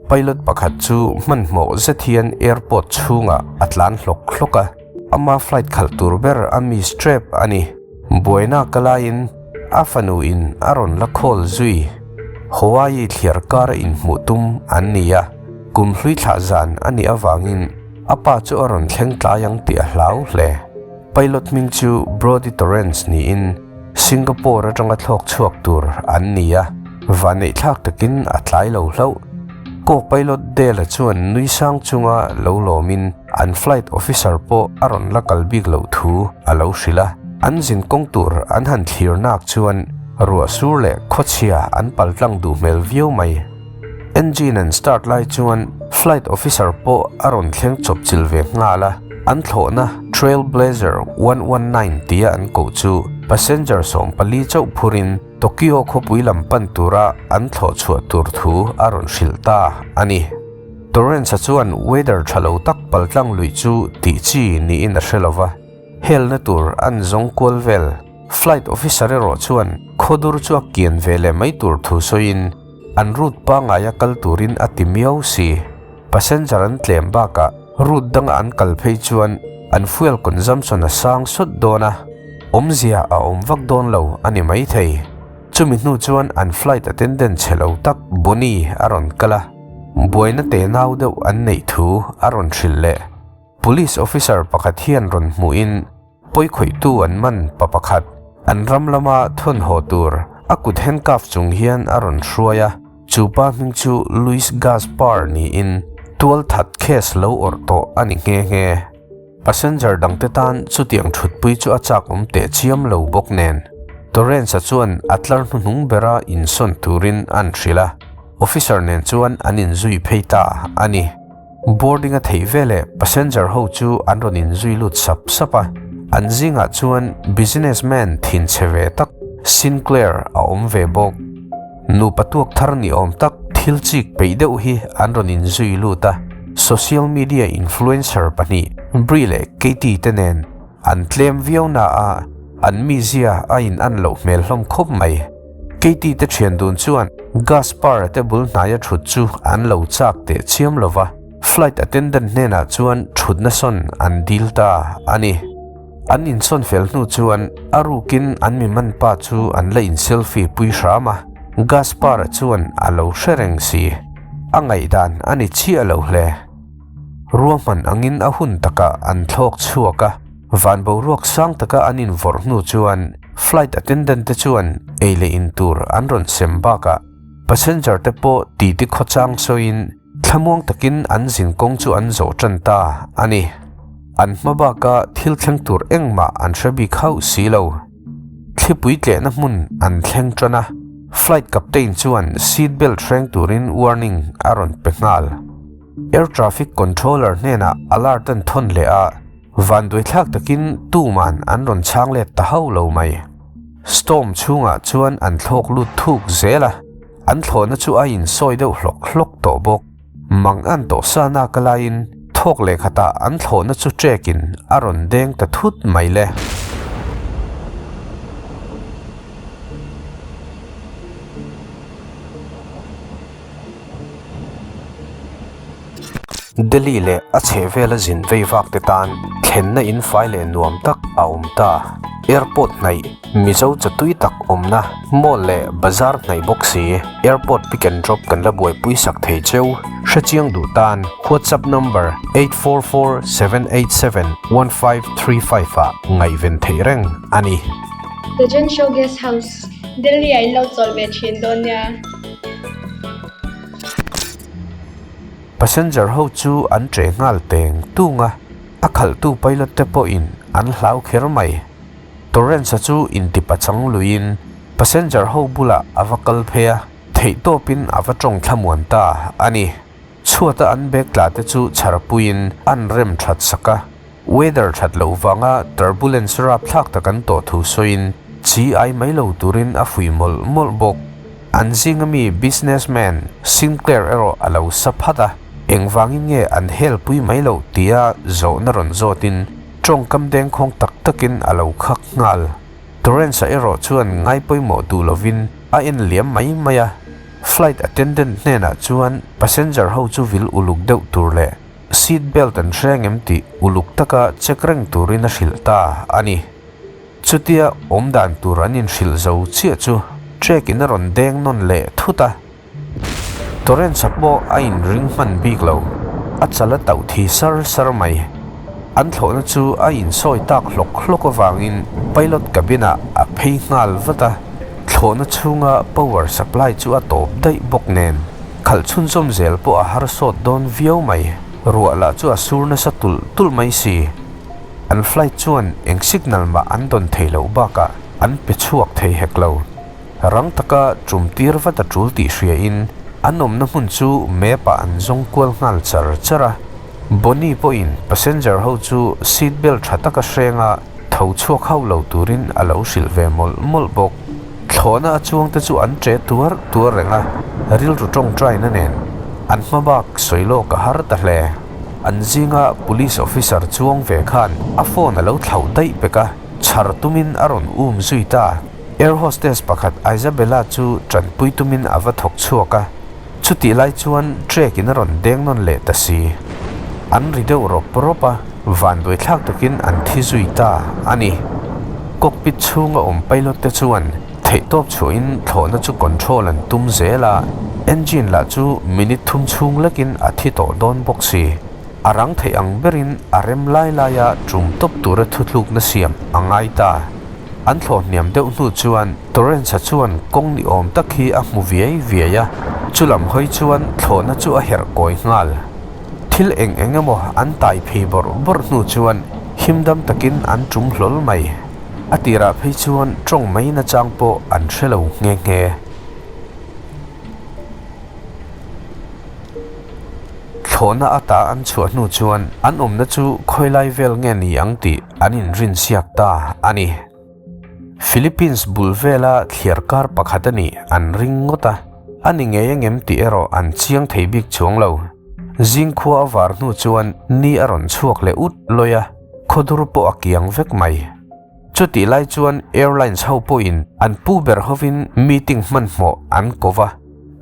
Pilot pakhat chu hmanhmawh zet hian airport chhungah a tlan hlawk hlawk a, ama flight khalh tur ber a miss tep a ni. Buaina ka laiin a fanu in a rawn la call zui. Hawaii thliar kar a inhmuh tum an ni a, kum hlui thlah zan a nih avangin a pa chu a rawn thleng tlai ang tih a hlau hle. Pilot hming chu Brody Torrance niin Singapore atanga thlawk chhuak tur an ni a, vanneihthlak takin a tlai lo hlauh. Co-pilot Dale-a chuan nui sang chunga lo lawmin an flight officer pawh a rawn la kal bik loh thu a lo hrilh a. An zin kawng tur an han thlir nak chuan ruah sur leh khawchhia an pal tlang duh hmel viau mai. Engine an start lai chuan flight officer pawh a rawn thleng chawp chil ve nghal a, an thlawhna Trailblazer 119 tia an koh chu passenger 14 chauh phurin Tokyo khawpui lam pan tura an thlawh chhuah tur thu a rawn hrilh ta a ni. Torrance-a chuan weather tha lo tak paltlang luih chu tih chi niin a hre lo va, helna tur an zawng kual vel. Flight officer erawh chuan khawdur chu a kian ve leh mai tur thu sawiin an route pangaia kal turin a ti miau si. Passenger an tlem bakah route danga an kal phei chuan an fuel consumption a sang sawt dawn a, awmzia a awm vak dawn lo a ni maithei. Chumi hnu chuan an flight attendant chhe lo tak Bonnie a rawn kal a, buaina tenau deuh an neih thu a rawn hrilh leh. Police officer pakhat hian rawn hmuhin Pawikhawihtu an man pa pakhat, an ram lama thawn haw tur a kut handcuff chung hian a rawn hruai a, chu pa hming chu Luis Gaspar niin tual that case lo awrh tawh a ni nghe nghe. Passenger dangte tan chutiang thutpui chu a chak awm teh chiam lo bawk nen, Torrance-a chuan a tlar hnuhnung bera insawn turin an hrilh a, officer nen chuan an inzui phei ta a ni. Boarding a theih veleh passenger ho chu an rawn inzui lut sap sap a, an zingah chuan businessman thinchhe ve tak Sinclair a awm ve bawk. Nupa tuak thar ni awm tak thil chik peih deuh hi an rawn inzui lut a, social media influencer pahnih Brie leh Katie te nen an tlem viau na a, an mizia a in an loh hmel hlawm khawp mai. Katie te thian dun chuan Gaspar-a te bul hnaia thut chu an lo chak teh chiam lo va, flight attendant hnenah chuan thutna sawn an dil ta a ni. An insawn fel hnu chuan a rukin an mi man pa chu an la in selfie pui hram a, Gaspar-a chuan a lo hre reng si. A ngaihdan a ni chiah lo hle. Ruahman angin a hun takah an thlawk chhuak a, van boruak sang taka an invawrh hnu chuan flight attendant te chuan ei leh in tur an rawn sem bakah passenger te pawh titi khawchang sawiin thlamuang takin an zin kawng chu an zawh tan ta a ni. An hma baka thil thleng tur engmah an hre bik hauh si lo. Thlipui tlehna hmun an thleng tan a, flight captain chuan seat belt hreng turin warning a rawn pe nghal. Air traffic controller hnenah alert an thawn leh a, vanduaithlak takin tuman an rawn chhang let ta hauh lo mai. Storm chhungah chuan an thlawk lut thuk zel a, an thlawhna chu a insawi deuh hlawk hlawk tawh bawk. Mang an tawh sa nak laiin thawk leh khatah an thlawhna chu ṭekin a rawn deng ta thut mai le. Delhi leh a chhehvela zin vei vak te tan thlenna in fai leh nuam tak a awm ta. Airport hnaih Mizo chatui tak awmna mall leh bazar hnaih bawk si airport pick and drop kan la buaipui sak thei cheu. Hrechiang duh tan WhatsApp number 8447871535 ah ngaihven theih reng a ni. The Jen Show Guest House, Delhi ah in lo chawl ve thin dawn nia. Passenger ho chu an che nghal teng tung a, a khalhtu pilot te pawhin an hlau kher mai. Torrance-a chu intipachang luiin passenger ho bulah a va kal phei a, theihtawpin a va tawng thlamuan ta a ni. Chhuata an bag tla te chu chharpuiin an rem that sak a, weather that loh vanga turbulence rapthlak tak an tawh thu sawiin chi ai mai lo turin a fui mawlh mawlh bawk. An zinga mi businessman Sinclair erawh a lo sa phat a, engvangin nge an helpui mai loh tia zawhna rawn zawtin tawngkam dengkhawng tak takin a lo khak nghal. Torrance-a erawh chuan ngaipawimawh duh lovin a en liam mai mai a. Flight attendant hnenah chuan passenger ho chu vil uluk deuh tur leh seat belt an hreng em tih uluk taka check reng turin a hrilh ta a ni. Chutia awmdan tur an inhrilh zo chiah chu trek in a rawn deng nawn leh thut a. Torrance-a pawh a inring hman bik lo, a chal a tauh thi sar sar mai. An thlawhna chu a insawi tak hlawk hlawk avangin pilot cabin-ah a phei nghal vat a, thlawhna chhunga power supply chu a tawp daih bawk nen khalh chhunzawm zel pawh a harsawt dawn viau mai. Ruah lah chu a sur nasa tulh tulh mai si. An flight chuan eng signal mah an dawn thei loh bakah an pe chhuak thei hek lo. Rang taka tum tir vat a tul tih hriain an awmna hmun chu map ah an zawng kual nghal char char a. Bonnie pawhin passenger ho chu seat belt tha taka hrenga tho chhuak hauh lo turin a lo hrilh ve mawlh mawlh bawk. Thlawhna a chuangte chu an che tuar tuar reng a, rilru tawngtaina nen an hma bak sawi lawk a har ta hle. An zinga police officer chuang ve khan a phone a lo thlauh daih pek a, chhar tumin a rawn um zui ta. Air hostess pakhat Isabella chu tanpui tumin a va thawk chhuak a, chutih lai chuan trek in a rawn deng nawn leh ta si. An ri deuh rawp rawp a, vanduai thlak takin an thi zui ta a ni. Cockpit chhunga awm pilot te chuan theihtawp chhuahin thlawhna chu control an tum zel a, engine lah chu minute thum chhung lekin a thi tawh dawn bawk si. A rang theih ang berin a rem lai laia tum tawp tura thuthlukna siam a ngai ta. An thlawh hniam deuh hnu chuan Torrance-a chuan kawng ni awm tak hi a hmu viai viai a, chulam hawi chuan thlawhna chu a herh kawi nghal. Thil eng eng emaw an tai phei bawrh bawrh hnu chuan himdam takin an tum hlawl mai. A tirah phei chuan tawng mai nachang pawh an hre lo nghe nghe. Thlawhna ata an chhuah hnu chuan an awmna chu khawilai vel nge ni ang tih an inrinsiak ta a ni. Philippines bul vela thliar kar pakhat a nih an ring ngawt a, a ni ngei angem tih erawh an chiang thei bik chuang lo. Zingkhua a var hnu chuan ni a rawn chhuak leh ut lawih a, khawdur pawh a kiang vek mai. Chutih lai chuan airlines ho pawhin an pu ber hovin meeting hmanhmawh an ko va,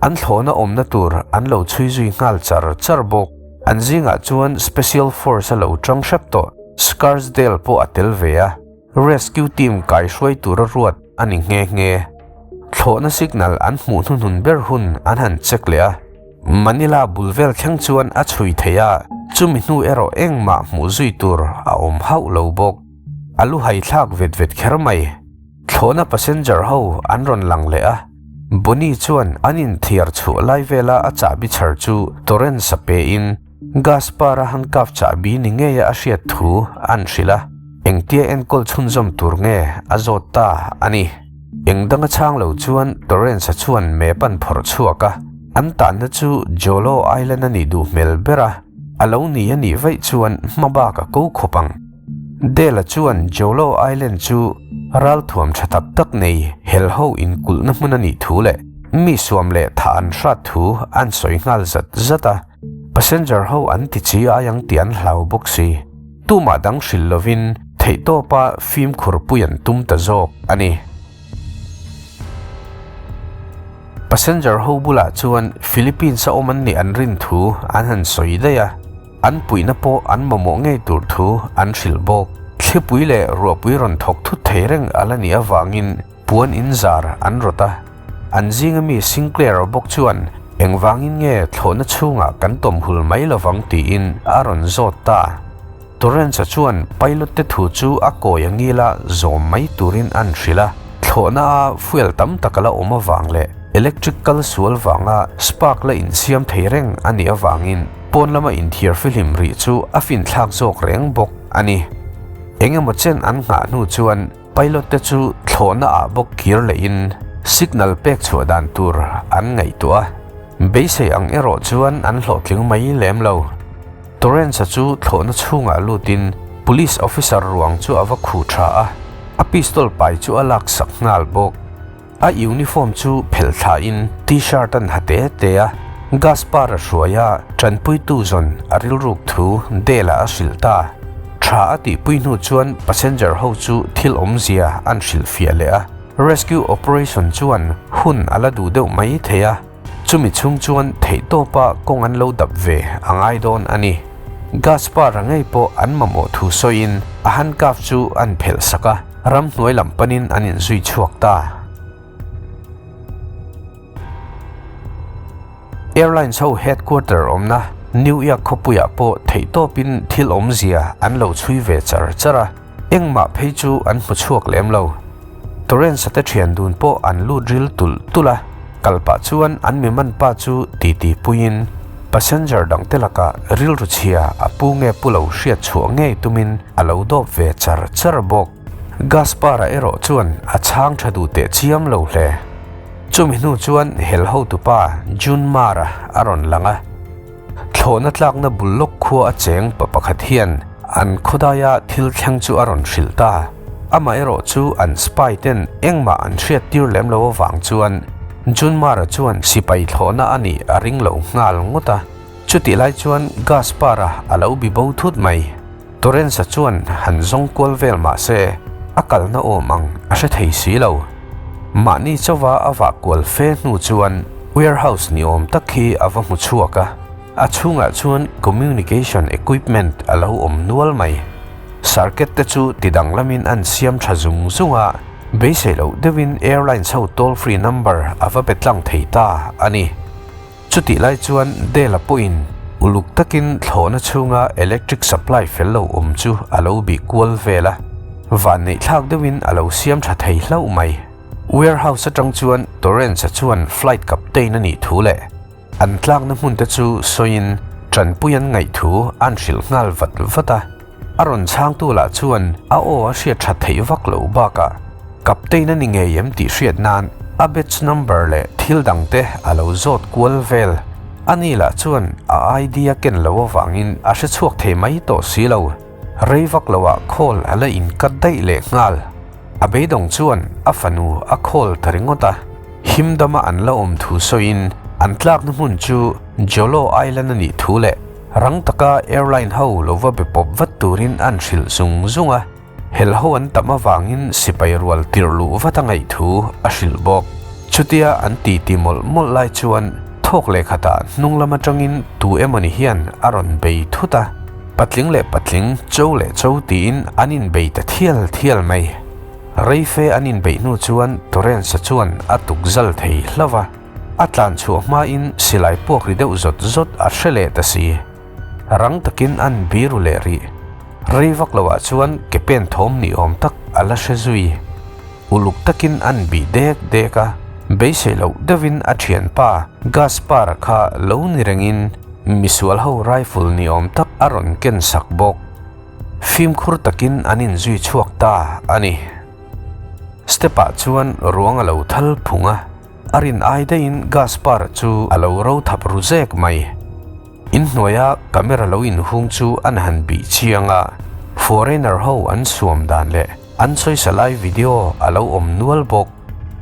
an thlawhna awmna tur an lo chhui zui nghal char char bawk. An zingah chuan Special Force a lo tang hrep tawh, Scarsdale pawh a tel ve a, rescue team kaihruai tura ruat a ni nghe nghe. Thlawhna signal an hmuh hnuhnun ber hun an han check leh a, Manila bul vel thleng chuan a chhui thei a, chumi hnu erawh engmah hmuh zui tur a awm hauh lo bawk. A lu hai thlak vet vet kher mai. Thlawhna passenger ho an rawn lang leh a, Bonnie chuan an inthiar chhuah lai vela a chahbi chhar chu Torrance-a pein Gaspar-a handcuff chahbi ni ngeia a hriat thu an hrilh a, engtia enkawl chhunzawm tur nge a zawt ta a ni. Eng danga chhang lo chuan Torrance-a chuan map an phawrh chhuak a, an tanna chu Jolo Island a nih duh hmel ber a, a lo ni a nih vaih chuan hma bak a ko khawp ang. Dela chuan Jolo Island chu ralthuam tha tak tak nei helho inkulhna hmun a nih thu leh mi suam leh thah an hrat thu an sawi nghal zat zat a, passenger ho an ti chi ai ang tih an hlau bawk si. Tumah dang hrilh lovin theihtawpa fimkhur pui an tum ta zawk a ni. Passenger ho bulah chuan Philippines a awm an nih an rin thu an han sawi daih a. An puihna pawh an mamawh ngei tur thu an hrilh bawk. Thlipui leh ruahpui rawn thawk thut thei reng a la nih avangin puan in zar an rawt a. An zinga mi Sinclair bawk chuan engvangin nge thlawhna chhungah kan tawm hul mai lovang tiin a rawn zawt ta. Torrance-a chuan pilot te thu chu a kawi a ngila zawm mai turin an hrilh a. Thlawhna a fuel tam tak a la awm avang leh electric kal sual vanga spark la insiam thei reng a nih avangin Pawn lama inthiar fihlim rih chu a finthlak zawk reng bawk a ni. Eng emaw chen an nghah hnu chuan pilot te chu thlawhna ah bawk kir lehin signal pek chhuah dan tur an ngaihtuah a. Beisei ang erawh chuan an hlawhtling mai lem lo. Torrance-a chu thlawhna chhungah lutin police officer ruang chu a va khuh tha a, a pistol pai chu a laksak nghal bawk. A uniform chu phelh thlain T-shirt an ha te te a, Gaspar a hruai a, tanpuitu zawn a rilruk thu Dale-a a hrilh ta. Tha a tihpui hnu chuan passenger ho chu thil awmzia an hrilhfiah leh a, rescue operation chuan hun a la duh deuh mai thei a. Chumi chhung chuan theihtawpa kawng an lo dap ve a ngai dawn a ni. Gaspar-a ngei pawh an mamawh thu sawiin a handcuff chu an phelh sak a, ramhnuai lam panin an inzui chhuak ta. Airlines ho headquarter awmna New York khawpuiah pawh theihtawpin thil awmzia an lo chhui ve char char a, engmah phei chu an hmu chhuak lem lo. Torrance-a te thian dun pawh an lut ril tulh tulh a, kal pah chuan an mi man pa chu titi puiin passenger dangte lakah rilru chhia a pu nge pu lo hriat chhuah ngei tumin a lo dawp ve char char bawk. Gaspar-a erawh chuan a chhang tha duh teh chiam lo hle. Chumi hnu chuan hel hotupa June Mar-a a rawn lang a. Thlawhna tlakna bul lawk khua a cheng pa pakhat hian an khawdaia thil thleng chu a rawn hrilh ta. Amaherawh chu an spy ten engmah an hriat tir lem lo avang chuan June Mar-a chuan sipai thlawhna a nih a ring lo nghal ngawt a. Chutih lai chuan Gaspar-a a lo bi bo thut mai. Torrance-a chuan han zawng kual vel mah se, a kalna awm ang a hre thei si lo. Mahni chauva a vah kual fe hnu chuan warehouse ni awm tak hi a va hmu chhuak a, a chhungah chuan communication equipment a lo awm nual mai. Circuit te chu ti danglamin an siam tha zung zung a, beisei loh deuhin airlines ho toll free number a va be tlang thei ta a ni. Chutih lai chuan Dela pawhin uluk takin thlawhna chhunga electric supply fel lo awm chu a lo bih kual vel a, vanneih thlak deuhin a lo siam tha thei hlauh mai. Warehouse atang chuan Torrance-a chuan flight captain a nih thu leh an tlakna hmun te chu sawiin tanpui an ngaih thu an hrilh nghal vat vat a. A rawn chhangtu lah chuan a aw a hriat that theih vak loh bakah captain a ni ngei em tih hriat nan a batch number leh thil dang te a lo zawt kual vel. A ni lah chuan a ID a ken loh avangin a hre chhuak thei mai tawh si lo. Rei vak loah call a la inkat daih leh nghal. A beidawng chuan a fanu a call ta ringawt a, him dama an la awm thu sawiin an tlakna hmun chu Jolo Island a nih thu leh Rang taka airline ho lo va be pawp vat turin an hrilh zung zung a, hel ho an tam avangin sipai rual tirh luh vat a ngaih thu a hrilh bawk. Chutia an titi mawlh mawlh lai chuan thawk leh khatah hnung lam atangin tu emawni hian a rawn bei thut a, patling leh patling, cho leh cho tiin an inbei ta thial thial mai. Reife an inbeih hnu chuan Torrance-a chuan a tukzal thei hlauh a. A tlan chhuah hmain silai puak ri deuh zawt zawt a hre leh ta si. Rang takin an biru leh rih. Rei vak loah chuan ke pen thawm ni awm tak a la hre zui. Uluk takin an bih dek dek a, beisei loh deuhin a thianpa Gaspar-a kha lo ni rengin misual ho rifle ni awm tak a rawn ken sak bawk. Fimkhur takin an inzui chhuak ta a ni. Step ah chuan ruang a lo thal phung a, a rin ai daihin Gaspar chu a lo ro thap ru zek mai. Inhnuaia camera lo inhung chu an han bih chiang a, foreigner ho an suam dan leh an sawisa lai video a lo awm nual bawk.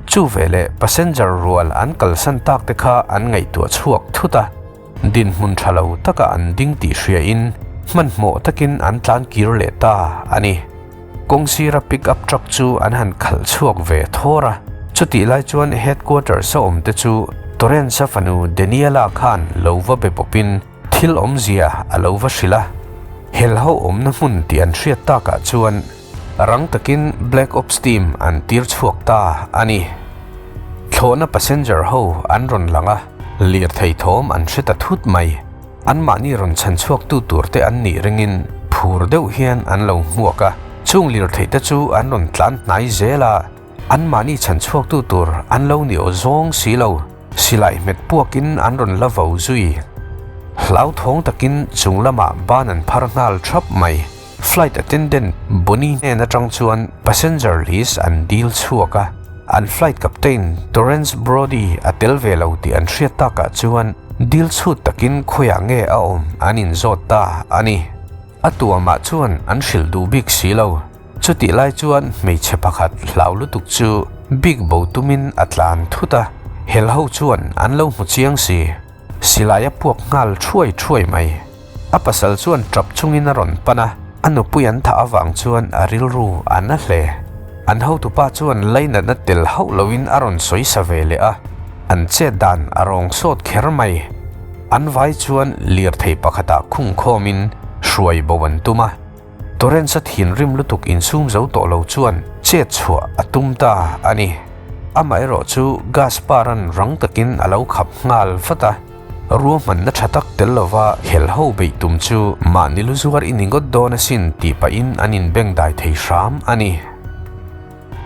Chu veleh passenger rual an kalsan tak te kha an ngaihtuah chhuak thut a, dinhmun tha lo taka an ding tih hriain hmanhmawh takin an tlan kir leh ta a ni. Kawng sira pick up truck chu an han khalh chhuak ve thawr a, chutih lai chuan headquarters a awm te chu Torrance-a fanu Daniela khan lo va be pawpin thil awmzia a lo va hrilh a. Hel ho awmna hmun tih an hriat takah chuan rang takin Black Ops team an tir chhuak ta a ni. Thlawhna passenger ho an rawn lang a, lirthei thawm an hre ta thut mai. Anmahni rawn chhan chhuaktu turte an nih ringin phur deuh hian an lo hmuak a, chung lirtheihte chu an rawn tlan hnai zel a, anmahni chhan chhuaktu tur an lo ni aw zawng si lo, silai hmet puakin an rawn la vo zui. Hlauthawng takin chung lamah ban an phar nghal thap mai. Flight attendant Bonnie hnen atang chuan passenger list an dil chhuak a, an flight captain Torrance Brody a tel ve lo tih an hriat takah chuan dil chhut takin khawiah nge a awm an inzawt ta a ni. A tuamah chuan an hrilh duh bik si lo. Chutih lai chuan hmeichhe pakhat hlau lutuk chu bik bo tumin a tlan thut a, hel ho chuan an lo hmu chiang si. Silai a puak nghal thuai thuai mai. A pasal chuan tap chungin a rawn pan a, a nupui an thah avang chuan a rilru a na hle. An hotupa chuan lainatna tel hauh loin a rawn sawi sa ve leh a. An chet dan a rawng sawt kher mai. An vai chuan lirthei pakhatah khung khawmin hruai bo an tum a. Torrance-a thinrim lutuk insum zo tawh lo chuan chet chhuah a tum ta a ni. Amaherawh chu Gaspar-a'n rang takin a lo khap nghal vat a. Ruahmanna tha tak tel lova hel ho beih tum chu mahni lu zuar i ni ngawt dawn asin tih pahin an inbengdai thei hram a ni.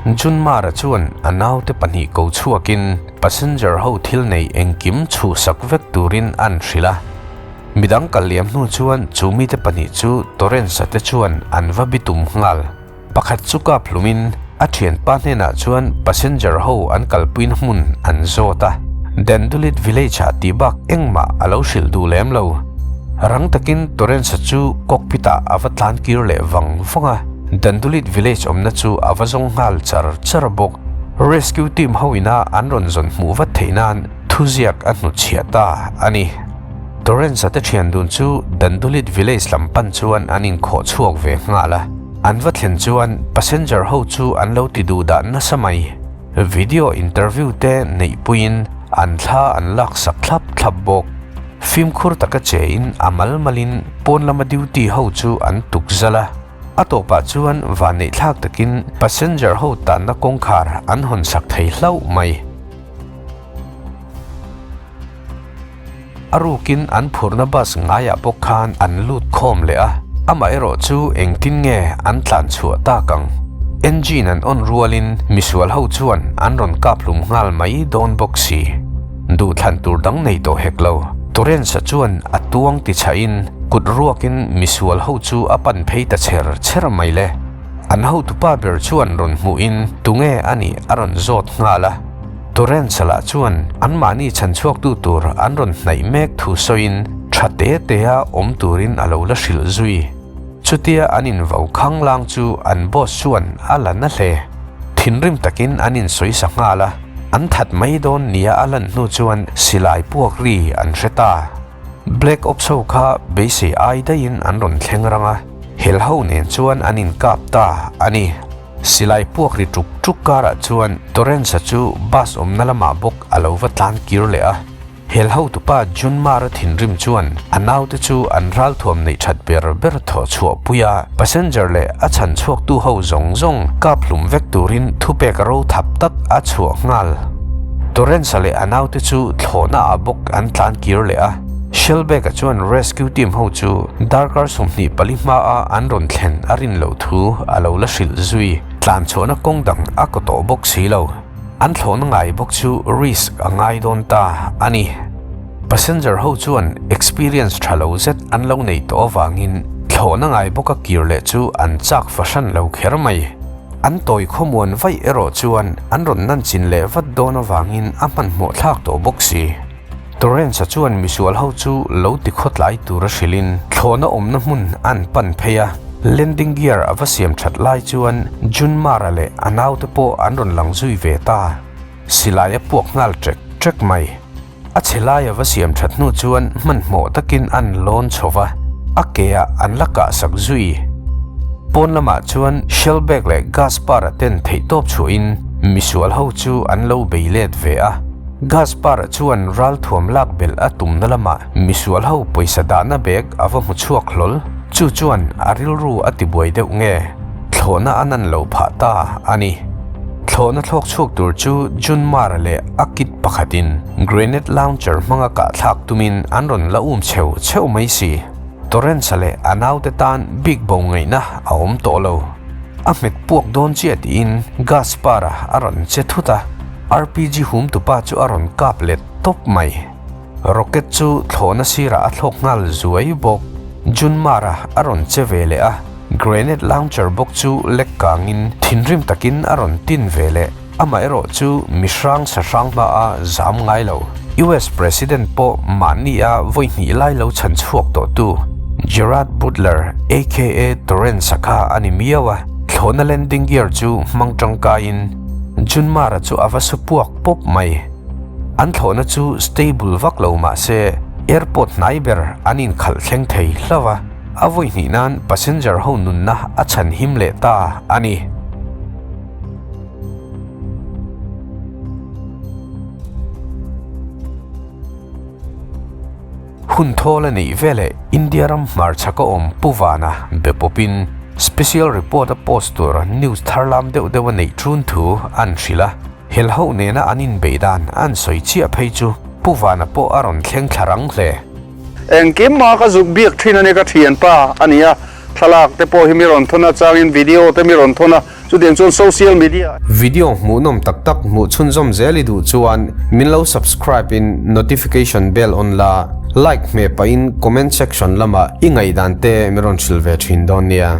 Junmara chuan a naute pahnih ko chhuakin passenger ho thil nei engkim chhuhsak vek turin an hrilh a. Midang kal liam hnu chuan chu mite pahnih chu Torrance-a te chuan an va bitum nghal. Pakhat chu kap hlumin a thianpa hnenah chuan passenger ho an kalpuina hmun an zawt a, Dandulit village ah tih bak engmah a lo hrilh duh lem lo. Rang takin Torrance-a chu cockpit ah a va tlan kir leh vang vang a, Dandulit village awmna chu a va zawng nghal char char bawk. Rescue team ho ina an rawn zawn hmuh vat theih nan thuziak a hnutchhiah ta a ni. Torrance-a te thian dun chu Dandulit village lam pan chuan an inkhawh chhuak ve nghal a. An va thlen chuan passenger ho chu an lo ti duh dah nasa mai. Video interview te neihpuiin an thla an lak sak thlap thlap bawk. Fimkhur taka chein a mal malin pawn lama duty ho chu an tuk zal a. A tawpah chuan vanneihthlak takin passenger ho tanna kawngkhar an hawn sak thei hlauh mai. A rukin an phurna bus ngaiah bawk khan an lut khawm leh a, amaherawh chu engtin nge an tlan chhuah tak ang? Engine an on rualin misual ho chuan an rawn kap hlum nghal mai dawn bawk si. Duhthlan tur dang nei tawh hek lo. Torrance-a chuan a tuang ti chhahin kut ruakin misual ho chu a pan phei ta chher chher mai le. An hotupa ber chuan rawn hmuhin tunge a nih a rawn zawt nghal a. Torrance lah chuan anmahni chhanchhuaktu tur an rawn hnaih mek thu sawiin tha te tea awm turin a lo la hrilh zui. Chutia an invau khanglang chu an boss chuan a la na hle. Thinrim takin an insawisa nghal a, an that mai dawn nia a lan hnu chuan silai puak ri an hre ta. Black Ops ho kha beisei ai daihin an rawn thleng rang a, hel ho nen chuan an inkap ta a ni. Silai puak ri tuk tuk karah chuan Torrance-a chu bus awmna lamah bawk a lo va tlan kir leh a. Hel hotupa Junmar-a thinrim chuan a naute chu an ralthuam neih that ber ber thawh chhuah pui a, passenger leh a chhan chhuaktu ho zawng zawng kap hlum vek turin thupek ro thap tak a chhuah nghal. Torrance-a leh a naute chu thlawhna ah bawk an tlan kir leh a. Shellback-a chuan rescue team ho chu darkar 24 hmaa an rawn thlen a rin loh thu a lo la hrilh zui. Tlan chhuahna kawng dang a kaw tawh bawk si lo. An thlawhna ngai bawk chu risk a ngai dawn ta a ni. Passenger ho chuan experience tha lo zet an lo nei tawh avangin thlawhna ngai bawka kir leh chu an chak fahran lo kher mai. An tawi khawmuan vaih erawh chuan an rawn nan chin leh vat dawn avangin a hmanhmawh thlak tawh bawk si. Torrance-a chuan misual ho chu lo ti khawtlai tura hrilhin thlawhna awmna hmun an pan phei a. Landing gear a va siam that lai chuan Junmara leh a naute pawh an rawn lang zui ve ta. Silai a puak nghal ṭek ṭek mai. A chhe lai a va siam that hnu chuan hmanhmawh takin an lawn chho va, a ke ah an la kah sak zui. Pawn lamah chuan Shellback leh Gaspar-a ten theihtawp chhuahin misual ho chu an lo bei let ve a. Gaspar-a chuan ralthuam lak belh a tumna lamah misual ho pawisa dahna bag a va hmu chhuak hlawl. Chu chuan a rilru a tibuai deuh nge? Thlawhna a nan lo phah ta a ni. Thlawhna thlawk chhuak tur chu Junmar leh a kit pakhatin grenade launcher hmanga kahthlak tumin an rawn la um cheu cheu mai si. Torrance-a leh a naute tan bik bo ngaihna a awm tawh lo. A hmet puak dawn chiah tiin Gaspar-a a rawn che thut a. RPG hum tupa chu a rawn kap let tawp mai. Rocket chu thlawhna sirah a thlawk nghal zuai bawk. Junmara a rawn che ve leh a, grenade launcher bawk chu lek kangin thinrim takin a rawn tin ve leh. Amaherawh chu mi hrang sa hrang hma a zam ngai lo. US President pawh mahni a vawi hnih lai lo chhan chhuak tawh tu Gerard Butler aka Torrance-a kha a ni miau a, thlawhna landing gear chu hmang tangkaiin, Junmara chu a va su puak pawp mai. An thlawhna chu stable vak lo mah se airport hnai ber an inkhalh thleng thei hlauh a, a vawi hnih nan passenger ho nunna a chhan him leh ta a ni. Hun thawl a neih veleh India ram hmarchhaka awm Pu Vana be pawpin special report a post tur news tharlam deuh deuh a neih ṭun thu an hrilh a. Helho nena an inbeih dan an sawi chiah phei chu Pu Vana pawh a rawn thleng thla rang hle. Engkim mah ka zuk biak thin a ni ka thianpa a ni a, thlalak te pawh hi mi rawn thawn a, changin video te mi rawn thawn a, chutiang chuan social media. Video hmuhnawm tak tak hmuh chhunzawm zel i duh chuan min lo subscribe in notification bell on la, like hmeh pahin comment section lamah i ngaihdan te min rawn hrilh ve thin dawn nia.